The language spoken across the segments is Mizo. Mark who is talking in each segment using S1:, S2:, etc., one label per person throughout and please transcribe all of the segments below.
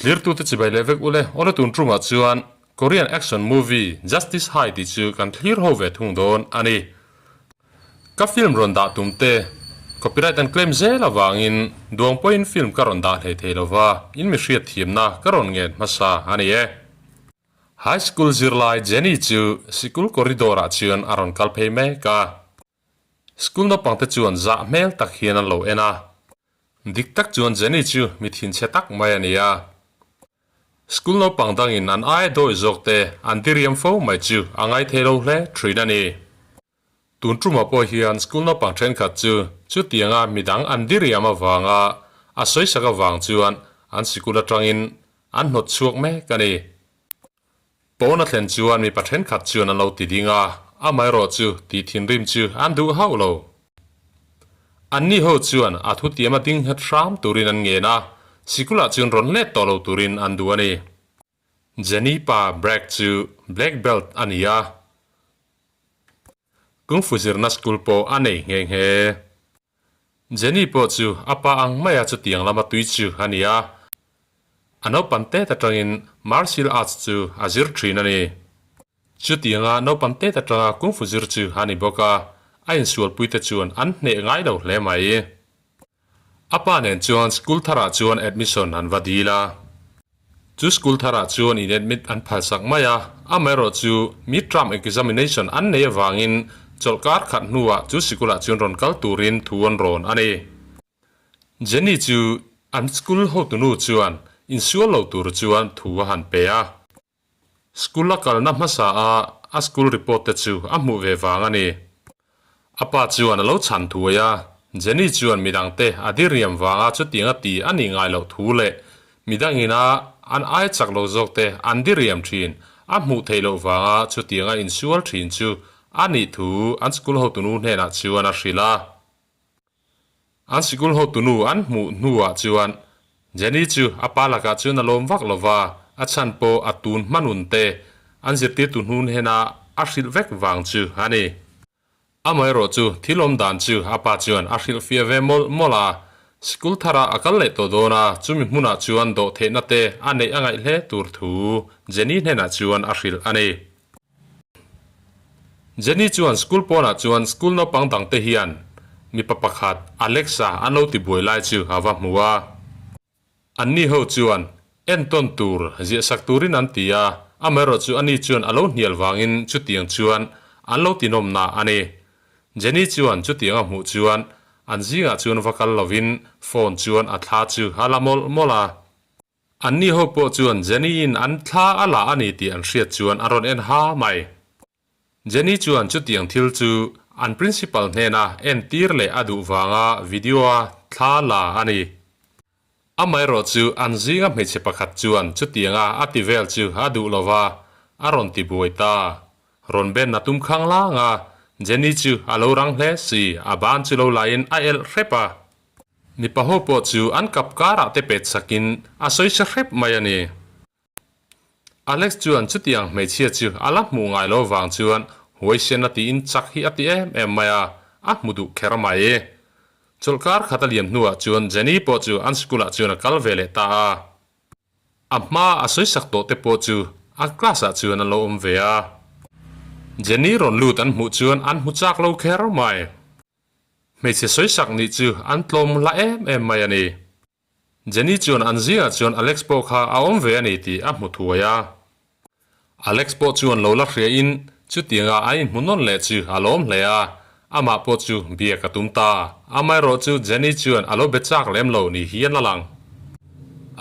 S1: Thlirtute chibai leh vek ule awle tun tumah chuan Korean action movie Justice High tih chu kan thlir ho ve thung dawn a ni. Ka film rawn dah tum te copyright an claim zel avangin duang pawhin film ka rawn dah hlei thei lova in mi hriat thiamna ka rawn ngen hmasa a ni e. High school zirlai Jenny chu sikul corridor ah chuan a rawn kal phei mek a. School naupang te chuan zah hmel tak hian an lo en a. Dik tak chuan Jenny chu mi thinchhe tak mai a ni a. School naupang dangin an aia dawi zawk te an diriam fo mai chu a ngaithei lo hle thin a ni. Tun tumah pawh hian school naupang thenkhat chu chutianga midang an diriam avanga a sawisak avang chuan an sikul atangin an hnawt chhuak mek a ni. Pawn a thlen chuan mipa thenkhat chuan an lo ti ding a, amaherawh chu tih thinrim chu an duh hauh lo. Anni ho chuan a thutiam a ding nghet hram turin an ngen a, sikulah chuan rawn let tawh lo turin an duh a ni. Jenny pa Bragg chu black belt a ni a, Kung Fu zirna school pawh a nei nghe nghe. Jenny pawh chu a pa ang maia chutiang lama tui chu a ni a, a naupan tet atangin martial arts chu a zir thin a ni. Chutianga naupan tet atanga kung fu zir chu a ni bawk a, a insualpuite chuan an hneh ngai lo hle mai. A pa nen chuan school tharah chuan admission an va dil a. Chu school tharah chuan in admit an phalsak mai a, amaherawh chu mid-term examination an nei avangin chawlhkar khat hnuah chu sikulah chuan rawn kal turin thu an rawn a ni. Jenny chu an school hotunu chuan insual lo tur chuan thu a han pe a. School a kalna hmasa a a school report te chu a hmuh ve vang a ni. A pa chuan a lo chhan thuai a, Jenny chuan midang te a diriam vanga chutiang a ti a nih ngai loh thu leh midang ina an ai chak lo zawk te an diriam thin a hmuh theih loh vanga chutiang a insual thin chu a nih thu an school hotunu hnenah chuan a hrilh a. An sikul hotunu an hmuh hnuah chuan Jenny chu a pa lakah chuan a lawm vak lo va, a chhan pawh a tun hmanun te an zirtirtu hnun hena a hrilh vek vang chu a ni. Amaherawh chu thil awm dan chu a pa chuan a hrilh fiah ve mawlh mawlh a, sikul tharah a kal leh tawh dawn a, chumi hmunah chuan dawhtheihna te a neih a ngaih hle tur thu Jenny hnenah chuan a hrilh a ni. Jenny chuan school pawnah chuan school naupang dangte hian mipa pakhat Alexa an lo tibuai lai chu a va hmu a. Anni ho chuan entawn tur ziahsak turin an ti a, amaherawh chu ani chuan a lo hnial vangin chutiang chuan an lo tinawmna a ni. Jenny chuan chutiang a hmuh chuan an zingah chuan va kal lovin phone chuan a thla chu a la mawlh mawlh a. Anni ho pawh chuan Jenny-in an thla a la a ni tih an hriat chuan a rawn en ha mai. Jenny chuan chutiang thil chu an principal hnena entir leh a duh vanga video-a thla la a ni. Amaherawh chu an zinga hmeichhe pakhat chuan chutianga a ti vel chu a duh lo va, a rawn ti buai ta. Rawn ben a tum khang lang a, Jenny chu a lo rang hle si, a ban chu lo lain a elh hrep a. Mipa ho pawh chu an kap karah te pet sakin a sawi sa hrep mai a ni. Alex chuan chutiang hmeichhia chu a la hmuh ngai lo vang chuan huaisen a tiin chak hi a ti em em mai a, a hmu duh kher mai. Chawlhkar khat a liam hnuah chuan Jenny pawh chu an school ah chuan a kal ve leh ta a. A hma a sawi sak tawh te pawh chu a class ah chuan an lo awm ve a. Jenny rawn lut an hmuh chuan an hmu chak lo kher mai. Hmeichhe sawisak nih chu an tlawm hla em em mai a ni. Jenny chuan an zingah chuan Alex pawh kha a awm ve a ni tih a hmu thuai a. Alex pawh chuan lo la hriain chutianga a inhmu nawn leh chu a lawm hle a, amah pawh chu biak a tum ta. Amaherawh chu Jenny chuan a lo be chak lem lo ni hian a lang.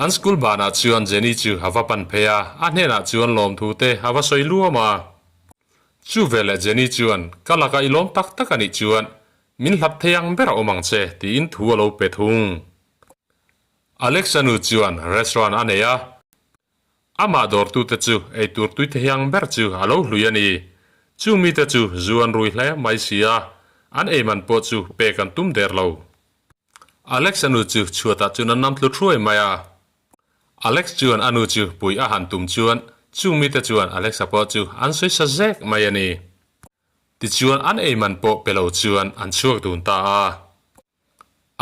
S1: An school banah chuan Jenny chu a va pan phei a, a hnenah chuan lawmthu te a va sawi luam a. Chu veleh Jenny chuan, Ka laka i lawm tak tak a nih chuan min hlap thei ang ber a awm ang che, tiin thu a lo pe thung. Alexa nu chuan restaurant a nei a, amah dawrtute chu eitur tui thei ang ber chu a lo hlui a ni. Chu mite chu zu an rui hle mai si a, an eiman pawh chu pek an tum der lo. Alexa nu chu chhuatah chuan a nam tlu thuai mai a. Alex chuan a nu chu pui a han tum chuan chung mite chuan Alexa pawh chu an sawi sa zek mai a ni. Tichuan an ei man pawh pe lo chuan an chhuak dun ta a.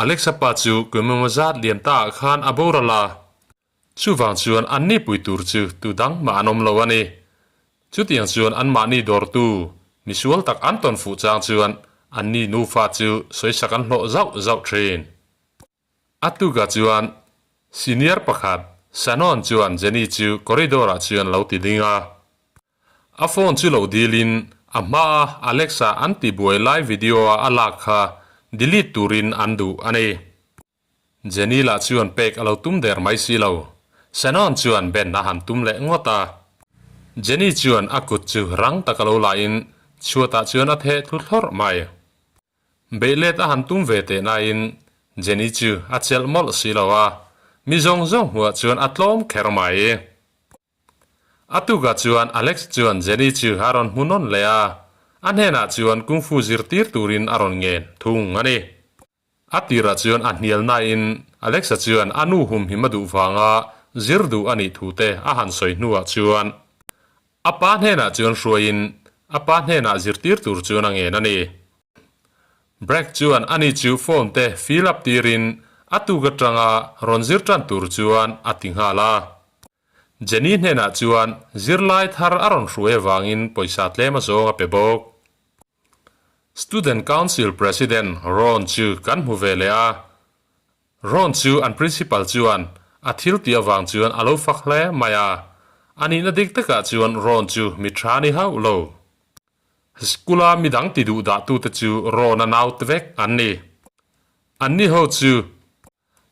S1: Alexa pa chu kum emaw zat liam ta ah khan a boral a. Chuvang chuan anni pui tur chu tu dang mah an awm lo a ni. Chutiang chuan anmahni dawrtu misual tak an tawn fuh chang chuan anni nufa chu sawisak an hlawh zauh zauh thin. A tukah chuan senior pakhat Shannon chuan Jenny chu corridor ah chuan lo ti ding a. A phone chu lo dilin a hmaa Alexa an tibuai lai video a a lak kha delete turin an duh a ni. Jenny lah chuan pek a lo tum der mai si lo. Shannon chuan Ben a han tum leh ngawt a. Jenny chuan a kut chu rang taka lo lahin chhuatah chuan a theh thlu thlawrh mai. Beihlet a han tum ve teh nain Jenny chu a chelh mawlh si lo a, mi zawng zawng hmuah chuan a tlawm kher mai. A tukah chuan Alex chuan Jenny chu a rawn hmu nawn leh a, a hnenah chuan Kung Fu zirtir turin a rawn ngen thung a ni. A tirah chuan a hnial nain Alexa chuan a nu humhim a duh vanga zir duh a nih thu te a han sawi hnuah chuan a pa hnenah chuan hruaiin a pa hnenah zirtir tur chuan a ngen a ni. Bragg chuan ani chu form te fill up tirin a tuk atanga rawn zir tan tur chuan a ti nghal a. Jenny hnenah chuan zirlai thar a rawn hruai avangin pawisa tlem a zawng a pe bawk. Student Council President Ron chu kan hmu ve leh a, Ron chu an Principal chuan a thil tih avang chuan a lo fak hle mai a, a nihna dik takah chuan Ron chu mi tha ni hauh lo. School-a midang ti duh dah tute chu Ron-a naute vek an ni. Anni ho chu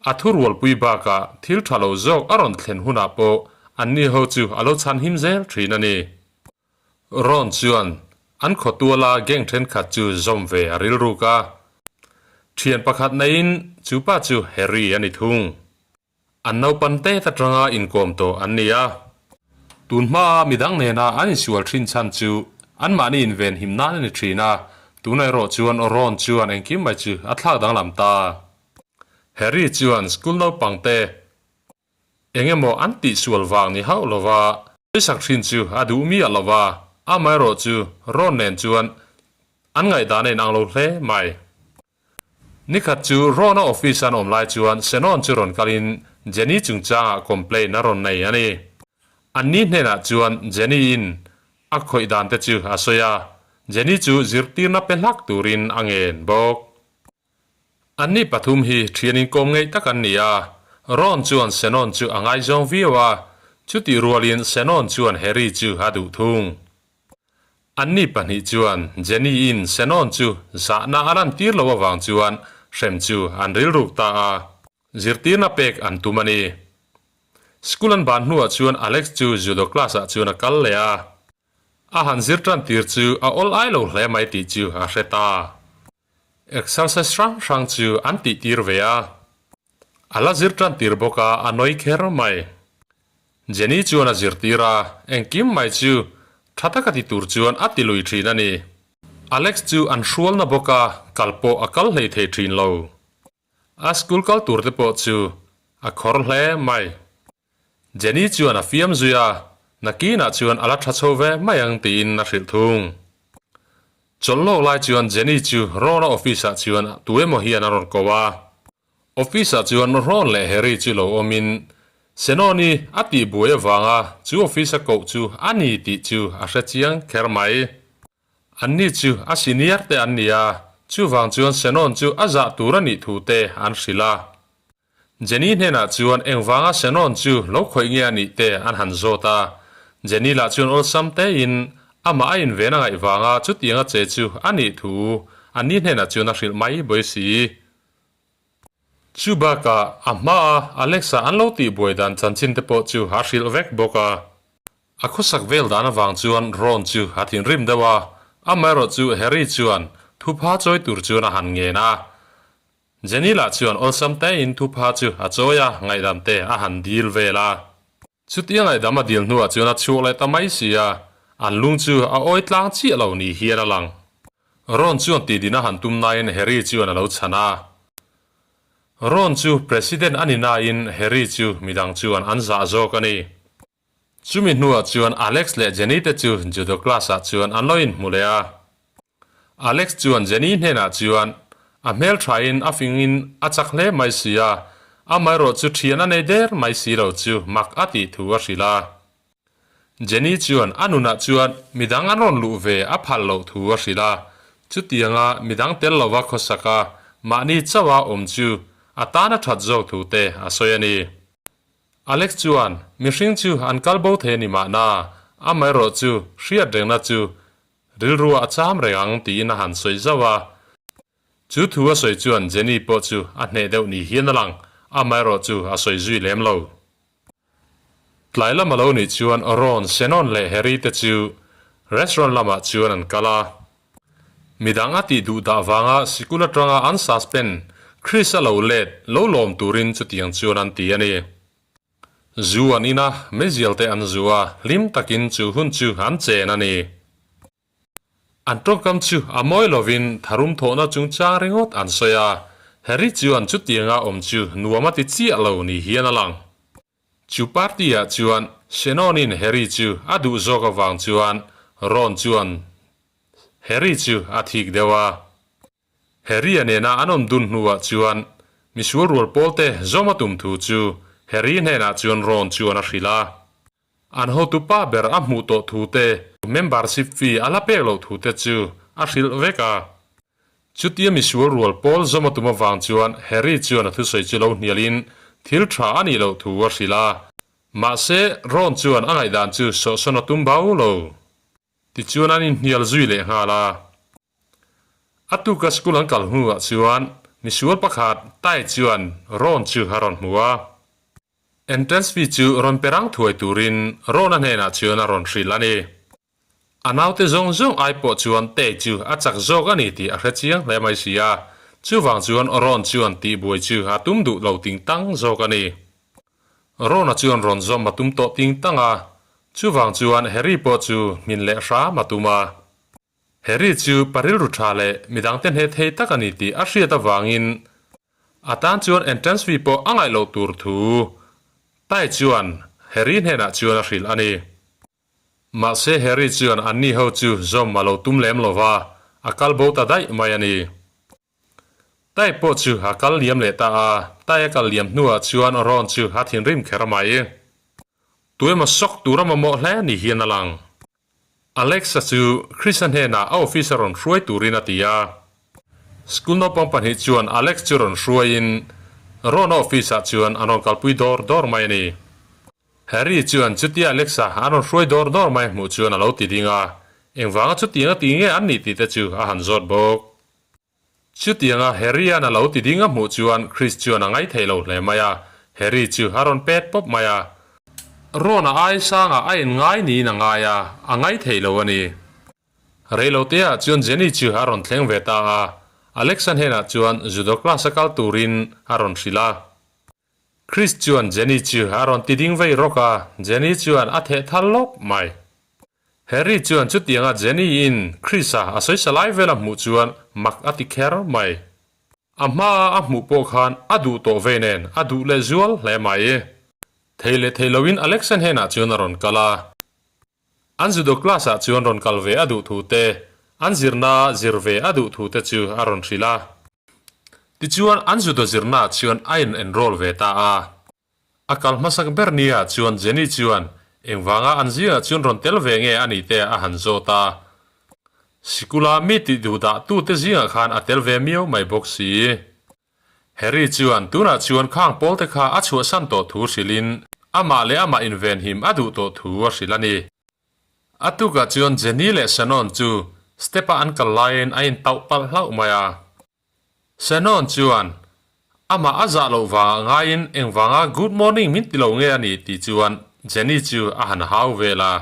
S1: a thurualpui bakah thil tha lo zawk a rawn thlen hunah pawh anni ho chu a lo chhanhim zel thin a ni. Ron chuan an khawtuala gang thenkhat chu zawm ve a rilruk a, thian pakhat neiin chu pa chu Harry a ni thung. An naupan tet atanga inkawm tawh an ni a, tun hmaa midang nena an insual thin chhan chu anmahni inven him nan a ni thin a, tunah erawh chuan Ron chuan engkim mai chu a thlak danglam ta. Harry chuan school naupangte Eng emaw an tihsual vang ni hauh lova sawisak hrin chu a duh miah lova, amaherawh chu Ron nen chuan an ngaihdan a inang lo hle mai. Nikhat chu Ron-a office an awm lai chuan Shannon chu rawn kalin Jenny chungchangah complaint a rawn nei a ni. Anni hnenah chuan Jenny-in a khawih dan te chu a sawi a, Jenny chu zirtirna pe hlak turin a ngen bawk. Anni pathum hi thian inkawm ngeih tak an ni a, Ron chuan Shannon chu a ngaizawng viau a, chutih rualin Shannon chuan Harry chu a duh thung. Anni pahnih chuan Jenny-in Shannon chu zahna a lantir loh avang chuan hrem chu an rilruk ta a, zirtirna pek an tum a ni. School an ban hnuah chuan Alex chu judo class-ah chuan a kal leh a, a han zir tan tir chu a awl ai lo hle mai tih chu a hre ta. Exercise hrang hrang chu an tih tir ve a, a la zir tan tir bawk a, a nawi kher mai. Jenny chuan a zirtir a, engkim mai chu tha taka ti tur chuan a ti lui thin a ni. Alex chu an hrualna bawk a, kal pawh a kal hlei thei thin lo. A school kal tur te pawh chu a khawr hle mai. Jenny chuan a fiam zui a, nakinah chuan a la tha chho ve mai ang tiin a hrilh thung. Chawlh lawk lai chuan Jenny chu Ron-a office-ah chuan tu emaw hian a rawn ko a. Office-ah chuan Ron leh Harry chu lo awmin Senoni a tihbuai avanga chu office-a koh chu a ni tih chu a hre chiang kher mai. Anni chu a senior te an ni a, chuvang chuan Senon chu a zah tur a nih thu te an hrilh a. Jenny hnenah chuan engvanga Shannon chu lo khawih nge a nih te an han zawt a, Jenny lah chuan awlsam tein amah a inven a ngaih vanga chutianga che chu a nih thu anni hnenah chuan a hrilh mai bawi si. Chu bakah a hmaa Alexa an lo tihbuai dan chanchin te pawh chu a hrilh vek bawk a. A khawsak vel dan avang chuan Ron chu a thinrim deuh a, amaherawh chu Harry chuan thupha chawi tur chuan a han ngen a. Jenny lah chuan awlsam tein thupha chu a chawi a, ngaihdam te a han dil vel a. Chutia ngaihdam a dil hnuah chuan a chhuak leh ta mai si a, an lung chu a awi tlang chiah lo ni hian a lang. Ron chuan tihdin a han tum nain Harry chuan a lo chhan a. Ron chu President a ni nain Harry chu midang chuan an zah zawk a ni. Chumi hnuah chuan Alex leh Jenny te chu judo class ah chuan an lo inhmu leh a. Alex chuan Jenny hnenah chuan a hmelthain a fingin a chak hle mai si a, Amaherawhchu thian a nei der mai si lo chu mak a tih thu a hrilh a. Jenny chuan a nunah chuan midang an rawn luh ve a phal loh thu a hrilh a, chutianga midang tel lova khawsaka mahni chauha awm chu a tan a that zawk thu te a sawi a ni. Alex chuan mihring chu an kal bo thei a ni mahna, amaherawhchu hriat rengna chu rilruah a cham reng ang tiin a han sawi zauh a. Chu thu a sawi chuan Jenny pawh chu a hneh deuh ni hian a lang, amaherawhchu a sawi zui lem lo. Tlai lam a lo nih chuan Ron, Shannon leh Harry te chu restaurant lamah chuan an kal a. Midang a tih duh dah vanga sikul atanga an suspend Chris a lo let lo lawm turin chutiang chuan an ti a ni. Zu an in a, meizial te an zu a, hlim takin chu hun chu an chen a ni. An tawngkam chu a mawi lovin tharum thawhna chungchang ringawt an sawi a, Harry chuan chutianga awm chu nuam a ti chiah lo ni hian a lang. Chu party ah chuan Shannon-in Harry chu a duh zawk avang chuan Ron chuan Harry chu a thik deuh a. Harry-a nena an awm dun hnuah chuan misual rual pawlte zawm a tum thu chu Harry hnenah chuan Ron chuan a hrilh a. An hotupa ber a hmuh tawh thu te, membership fee a la pek loh thu te chu a hrilh vek a. Chutia misual rual pawl zawm a tum avang chuan Harry chuan a thusawi chu lo hnialin thil tha a nih loh thu a hrilh a. Mahse, Ron chuan a ngaihdan chu sawhsawn a tum bau lo. Tichuan an inhnial zui leh nghal a. A tuka school an kal hnuah chuan misual pakhat Tai chuan Ron chu a rawn hmu a. Entrance fee chu rawn pe rang thuai turin Rona hnenah chuan a rawn hrilh a ni. A naute zawng zawng ai pawh chuan Tay chu a chak zawk a ni tih a hre chiang hle mai si a, chuvang chuan Ron chuan tihbuai chu a tum duh lo ting tang zawk a ni. Rona chuan rawn zawm a tum tawh ting tang a, chuvang chuan Harry pawh chu hmin leh hram a tum a. Harry chu pa rilru tha leh midangte hneh thei tak a ni tih a hriat avangin A tan chuan entrance fee pawh a ngaih loh tur thu Tai chuan Harry hnenah chuan a hrilh a ni. Mahse Harry chuan anni ho chu zawm a lo tum lem lo va, a kal bo ta daih mai a ni. Tai pawh chu a kal liam leh ta a, Tai a kal liam hnuah chuan Ron chu a thinrim kher mai. Tuemaw sawk tur a mamawh hle ni hian a lang. Alexa chu Chris-a hnenah a office a rawn hruai turin a ti a. School naupang pahnih chuan Alex chu rawn hruaiin Ron-a office-ah chuan an rawn kalpui dawr dawr mai a ni. Harry chuan chutia Alexa an rawn hruai dawr dawr mai hmuh chuan a lo ti ding a, engvanga chutianga ti nge an nih tih te chu a han zawt bawk. Chutianga Harry-a'n a lo ti ding a hmuh chuan Chris chuan a ngaithei lo hle mai a, Harry chu a rawn pet pawp mai a. Ron-a ai sangah a inngai niin a ngai a, a ngaithei lo a ni. Reiloteah chuan Jenny chu a rawn thleng ve ta a, Alexa hnenah chuan judo class a kal turin a rawn hrilh a. Chris chuan Jenny chu a rawn ti ding vei rawk a, Jenny chuan a theh thal lawp mai. Harry chuan chutianga Jenny-in Chris-a a sawi sa lai vel a hmuh chuan mak a ti kher mai. A hmaa a hmuh pawh khan a duh tawh ve nen a duh leh zual hle mai. Thei leh thei loin Alex-a hnenah chuan a rawn kal a. An judo class-ah chuan rawn kal ve a duh thu te, an zirna zir ve a duh thu te chu a rawn hrilh a. Tichuan an judo zirnaah chuan a in enroll ve ta a. A kal hmasak ber nia chuan Jenny chuan engvanga an zingah chuan rawn tel ve nge a nih te a han zawt a. Sikula mi tih duh dah tute zingah khan a tel ve miau mai bawk si. Harry chuan tunah chuan khang pawlte kha a chhuahsan tawh thu hrilhin amah leh amah invenhim a duh tawh thu a hrilh a ni. A tukah chuan Jenny leh Shannon chu step-a an kal laiin a intauh palh hlauh mai a. Shannon chuan, Amah a zah loh vangah ngaiin engvanga good morning min ti lo nge a nih tih chuan Jenny chu a han hau vel a.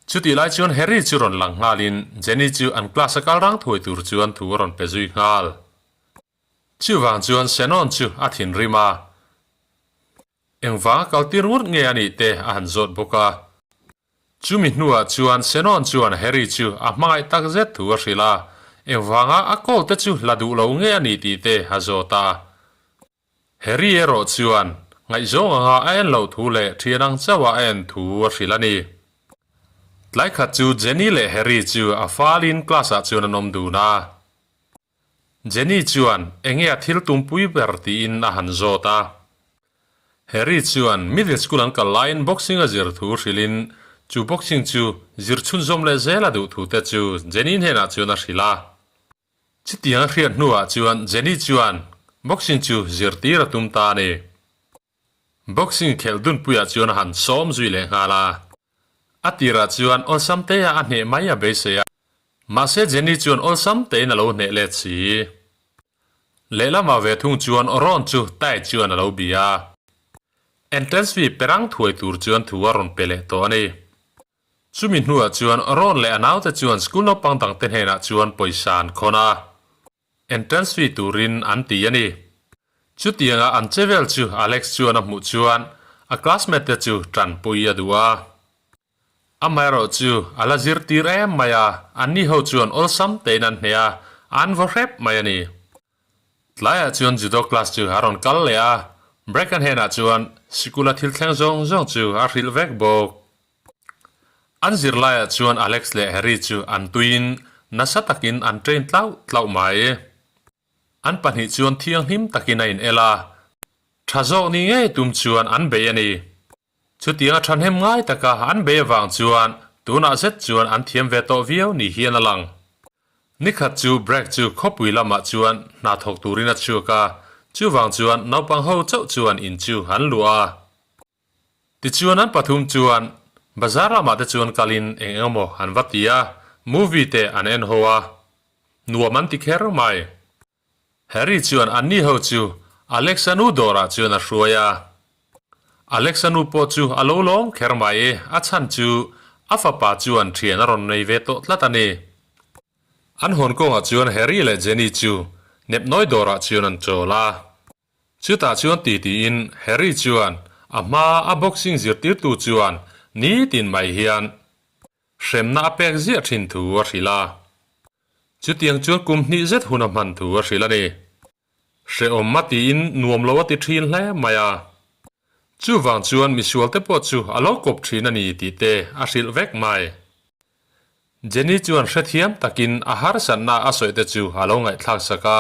S1: Chutih lai chuan Harry chu rawn lang nghalin Jenny chu an class a kal rang thuai tur chuan thu a rawn pe zui nghal. Chuvang chuan Shannon chu a thinrim a. Engvanga kal tir ngut nge a nih te a han zawt bawk a. Chumi hnuah chuan Shannon chuan Harry chu a hmangaih tak zet thu a hrilh a, engvanga a call te chu la duh lo nge a nih tih te a zawt a. Harry erawh chuan ngaihzawng anga a en loh thu leh thian ang chauha a en thu a hrilh a ni. Tlai khat chu Jenny leh Harry chu a falin class ah chuan an awm dun a. Jenny chuan enge a thil tumpui ber tiin a han zawt a. Harry chuan middle school an kal laiin boxing a zir thu hrilhin chu boxing chu zir chhunzawm leh zel a duh thu te chu Jenny hnenah chuan a hrilh a. Chutiang a hriat hnuah chuan Jenny chuan boxing chu zirtir a tum ta a ni. Boxing khelh dunpuiah chuan a han sawm zui leh nghal a. A tirah chuan awlsam teia a hneh mai a beisei a, mahse Jenny chuan awlsam tein a lo hneh let si. Lehlamah ve thung chuan Ron chu Tai chuan a lo bia a. Entrance fee perang thuai tur chuan thu a rawn pe leh tawh a ni. Chumi hnuah chuan Ron leh a naute chuan school naupang dangte hnenah chuan pawisa an khawn a. Entrance fee turin an ti a ni. Chutianga an che vel chu Alex chuan a hmuh chuan a classmate te chu tanpui a duh a. Amaherawh chu a la zirtir em mai a, anni ho chuan awlsam tein an hneh a, an vaw hrep mai a ni. Tlaiah chuan judo class chu a rawn kal leh a, Bracken hnenah chuan sikula thil thleng zawng zawng chu a hrilh vek bawk. An zirlaiah chuan Alex leh Harry chu an tuiin nasa takin an train tlauh tlauh mai. An pahnih chuan thianghlim takin a in el a, tha zawk ni ngei tum chuan an bei a ni. Chutianga thahnem ngai taka an bei avang chuan tunah zet chuan an thiam ve tawh viau ni hian a lang. Nikhat chu Bragg chu khawpui lamah chuan hna thawk turin a chhuak a, chuvang chuan naupang ho chauh chuan in chu an luah a. Tichuan an pathum chuan bazar lamah te chuan kalin eng eng emaw an va ti a, movie te an en ho a, nuam an ti kher mai. Harry chuan anni ho chu Alex-a nu dawrah chuan a hruai a. Alex-a nu pawh chu a lo lawm kher mai, a chhan chu a fapa chuan thian a rawn nei ve tawh tlat a ni. An hawn kawngah chuan Harry leh Jenny chu nepnawi dawrah chuan an chawl a. Chutah chuan ti tiin Harry chuan a hma a boxing zirtirtu chuan nitin mai hian hremna a pek ziah thin thu a hrilh a. Chutiang chuan kum hnih zet hun a hman thu a hrilh a ni. Hrehawm a tiin nuam lo a ti thin hle mai a. Chuvang chuan misual te pawh chu a lo kawp thin a ni tih te a hrilh vek mai. Jenny chuan hrethiam takin a harsatna a sawi te chu a lo ngaihthlak sak a,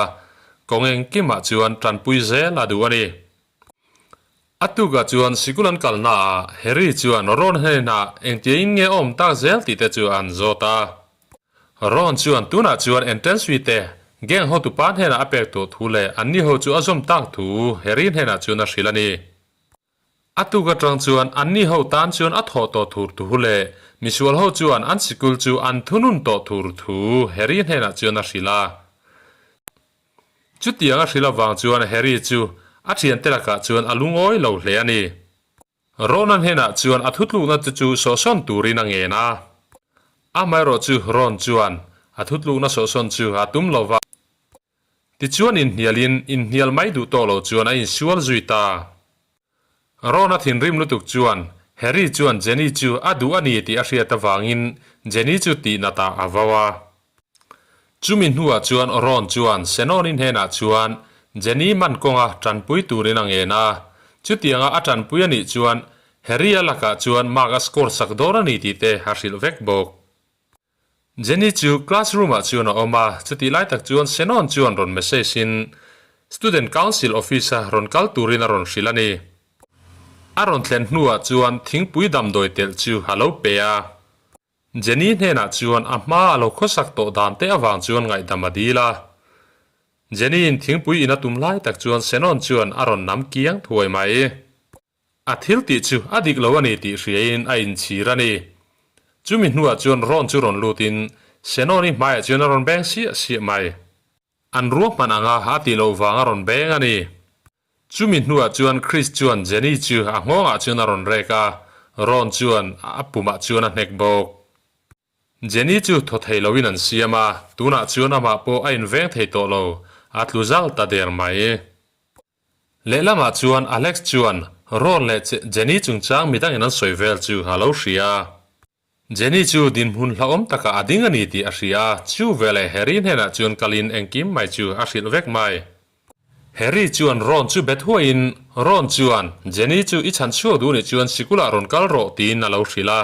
S1: kawng engkimah chuan tanpui zel a duh a ni. A tukah chuan sikul an kalnaah Harry chuan Ron hnenah engtiangin nge awm tak zel tih te chu an zawt a. Ron chuan tunah chuan entrance fee te gang hotupa hnenah a pek tawh thu leh anni ho chu a zawm tak thu Harry hnenah chuan a hrilh a ni. A tuk atang chuan anni ho tan chuan a thawh tawh thur thu leh misual ho chuan an sikul chu an thunun tawh thur thu Harry hnenah chuan a hrilh a. Chutiang a hrilh avang chuan Harry chu a thiante lakah chuan a lungawi lo hle a ni. Ron-a hnenah chuan a thutlukna te chu sawhsawn turin a ngen a. Amaherawh chu Ron chuan a thutlukna sawhsawn chu a tum lo va. Tichuan inhnialin inhnial mai duh tawh lo chuan a insual zui ta. Ron-a thinrim lutuk chuan Harry chuan Jenny chu a duh a ni tih a hriat avangin Jenny chu tihnat ah a vau a. Chumi hnuah chuan Ron chuan Senoni hnenah chuan Jenny man kawnga tanpui turin a ngen a, chutianga a tanpui a nih chuan Harry-a lakah chuan mark a score sak dawn a ni tih te a hrilh vek bawk. Jenny chu classroom ah chuan a awm a, chutih lai tak chuan Senon chuan rawn message in Student Council office a rawn kal turin a rawn hrilh a ni. A rawn thlen hnuah chuan thingpui damdawi telh chu a lo pe a. Jenny hnenah chuan a hma a lo khawsak tawh dan te avang chuan ngaihdam a dil a. Jenny in thingpui in a tum lai tak chuan Senon chuan a rawn nam kiang thuai mai. A thil tih chu a dik lo a ni tih hriain a inchhir a ni. Chumi hnuah chuan Ron chu rawn lutin Senoni hmaiah chuan a rawn beng siah siah mai. An ruahman anga a tih loh vang a rawn beng a ni. Chumi hnuah chuan Chris chuan Jenny chu a nghawngah chuan a rawn rek a, Ron chuan a pumah chuan a hnek bawk. Jenny chu thaw thei loin an siam a, tunah chuan amah pawh a inveng thei tawh lo, a tlu zal ta der mai. Lehlamah chuan Alex chuan Ron leh Jenny chungchang midangin an sawi vel chu a lo hria a. Jenny chu dinhmun hlauhawm takah a ding a ni tih a hria a, chu veleh Harry hnenah chuan kalin engkim mai chu a hrilh vek mai. Harry chuan Ron chu bet huaiin Ron chuan Jenny chu i chhan chhuak duh nih chuan sikulah rawn kal rawh tiin a lo hrilh a.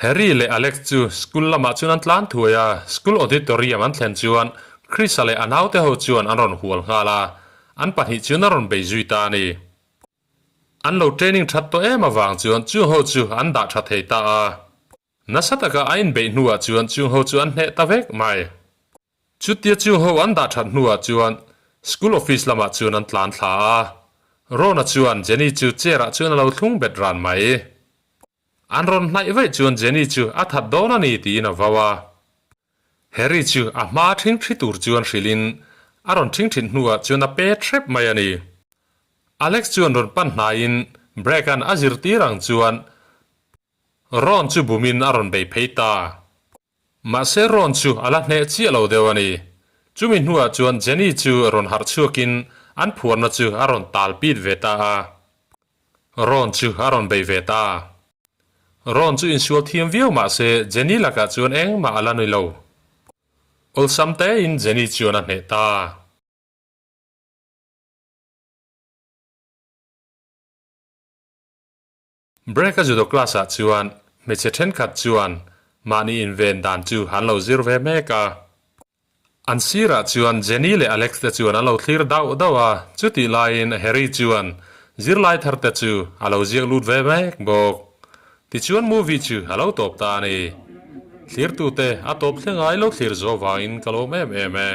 S1: Harry leh Alex chu school lamah chuan an tlan thuai a, school auditorium an thlen chuan Chris-a leh a naute ho chuan an rawn hual nghal a, an pahnih chuan a rawn bei zui ta a ni. An lo training that tawh em avang chuan chung ho chu an dah tha thei ta a. Nasa taka a inbeih hnuah chuan chung ho chu an hneh ta vek mai. Chutia chung ho an dah that hnuah chuan school office lamah chuan an tlan thla a. Rona chuan Jenny chu chair ah chuan a lo thlung bet ran mai. An rawn hnaih vaih chuan Jenny chu a that dawn a ni tiin a vau a. Harry chu a hma thing thi tur chuan hrilhin a rawn thing thin hnuah chuan a pet hrep mai a ni. Alex chuan rawn pan hnaiin Bragg-a'n a zirtir ang chuan Ron chu bumin a rawn bei phei ta. Mahse Ron chu a la hneh chiah lo deuh a ni. Chumi hnuah chuan Jenny chu rawn harh chhuakin an phuarna chu a rawn tal pit ve ta a. Ron chu a rawn bei ve ta. Ron chu insual thiam viau mahse Jenny lakah chuan engmah a la ni lo. Awlsam tein Jenny chuan a hneh ta. Break a judo class ah chuan hmeichhe thenkhat chuan mahni inven dan chu an lo zir ve mek a. An sirah chuan Jenny leh Alex te chuan an lo thlir dauh dauh a, chutih laiin Harry chuan zirlai thar te chu a lo ziak lut ve mek bawk. Tichuan movie chu a lo tawp ta a ni. Thlirtute a tawp thlengai lo thlir zawh vangin ka lawm em em e.